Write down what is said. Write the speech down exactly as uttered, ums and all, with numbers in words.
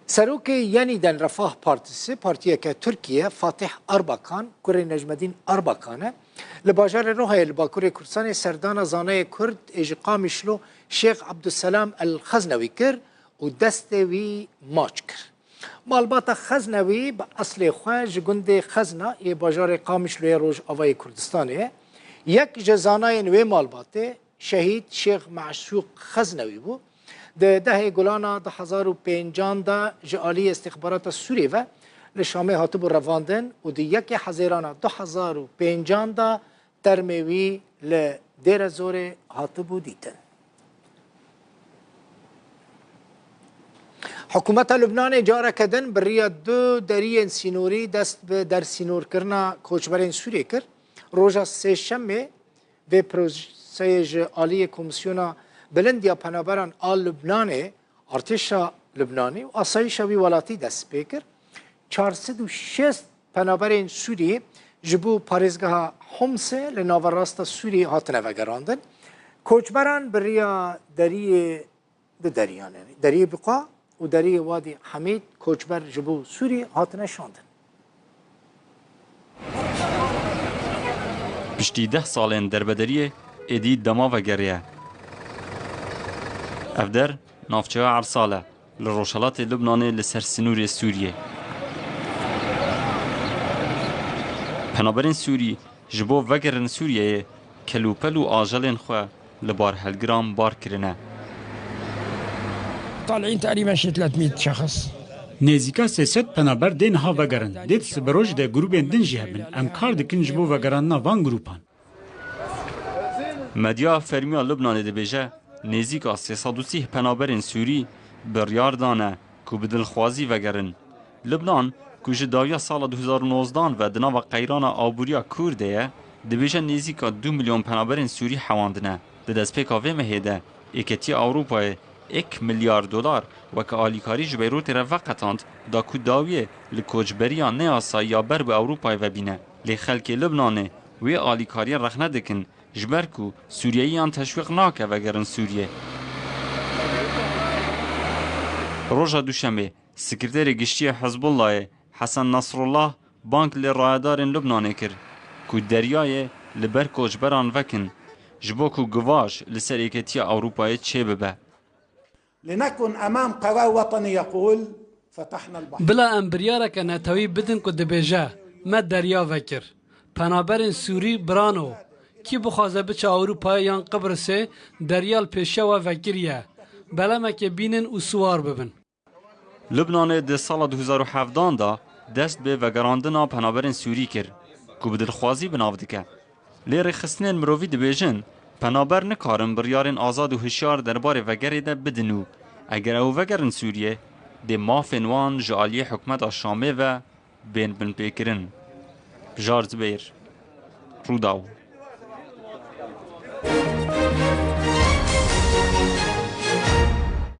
Serokê Yenîden Refah Partisi, partiyeke Tirkî ye, Fatih Erbakan, kurê Necmedîn Erbakan e. Li bajarê Rohayê li Bakurê Kurdistanê serdana zanayê Kurd ê ji Qamişlo Şêx Ebdulselam El Xeznewî kir û destê wî maç kir. Malbata Xeznewî bi eslê xwe ji gundê Xezna yê bajarê Qamişloyê Rojavayê Kurdistanê ye. Yek ji zanayên wê malbatê Şehîd Şêx Meşûq Xeznewî bû. Di dehê Gulana du hezar û pêncan de ji aliyê îstîxbarata Sûriyê ve li Şamê hatibû revandin û di yekê Hezêrana du hezar û pêncan de termê wî li Dêrezorê hatibû dîtin. Hikûmeta Lubnanê careke din bi riya du deriyên sînorî dest bi dersînorkirina koçberên Sûriyê kir. Roja Sêşemê vê proseyê ji aliyê Komîsyona Bilind ya Penaberan a Lubnanê, Artêşa Lubnanê û Asayîşa wî welatî dest pê kir. Çar sed û şêst penaberên Sûrî ji bo parêzgeha Homsê li naverasta Sûrî hatine vegerandin. Koçberan bi riya deriyê du deriyan, yanî Deriyê Biqa û Deriyê Wadî Hemîd koçber ji bo Sûrî hatine şandin. Piştî deh salên derbederiyê êdî dema vegeriye. Ev der navçeya Ersal e, li rojhilatê Lubnanê li ser sinûrê Sûriyê. Penaberên Sûrî ji bo vegerin Sûriyeyê kelûpel û ajelên xwe li bar helgiran bar kirine. طالعين تقريبا شي ثلاثمية شخص. Nêzîka sê sed penaber dê niha vegerin. Dê di sibê rojê de grûbên din jî hebin. Em kar dikin ji bo vegerandina van grûpan. Medya fermiya Lubnanê dibêje, nêzîka sê sed û sî penaberên Sûrî biryar dane ku bi dilxwazî vegerin. Lubnan, ku ji dawiya sala du hezar û nozdan ve di nava qeyrana aboriya kûr de ye, dibêje nêzîka du milyon penaberên Sûrî hewandine. Di destpêka vê mehê de, Êketiya Ewropayê êk milyar dolar weke alîkarî ji Beyrûtê re veqetand, da ku dawiyê li koçberiya neyasayî ya ber bi Ewropayê ve bîne. Lê xelkê Lubnanê wê alîkariyê rexne dikin, ji ber ku Sûriyeyiyan teşwîq nake vegerin Sûriyê. Roja Duşemê, Sekreterê Giştî yê Hizbullahê Hesen Nasrullah bang li rayedarên Lubnanê kir ku deryayê li ber koçberan vekin, ji bo ku givaj li ser Êketiya Ewropayê çêbibe. لنكن أمام قرار وطني يقول: فتحنا البحر. Bila em biryareke netewî bidin ku dibêje, me derya vekir. Penaberên Sûrî birano. Kî bixwaze biçe Ewropayê yan Qibrisê, derya li pêşiya we vekiriye. Belemekê bînin û siwar bibin. Lubnanê di sala du hezar û hevdan de dest bi vegerandina penaberên Sûrî kir, ku bi dilxwazî bi nav dike. Lê rêxistinên mirovî dibêjin, penaber nikarin biryarên azad û hişyar derbarê vegerê de bidin û eger ew vegerin Sûriyê, dê mafên wan ji aliyê hikûmeta Şamê ve bên binpêkirin. Bijar Zibêr, Rûdaw.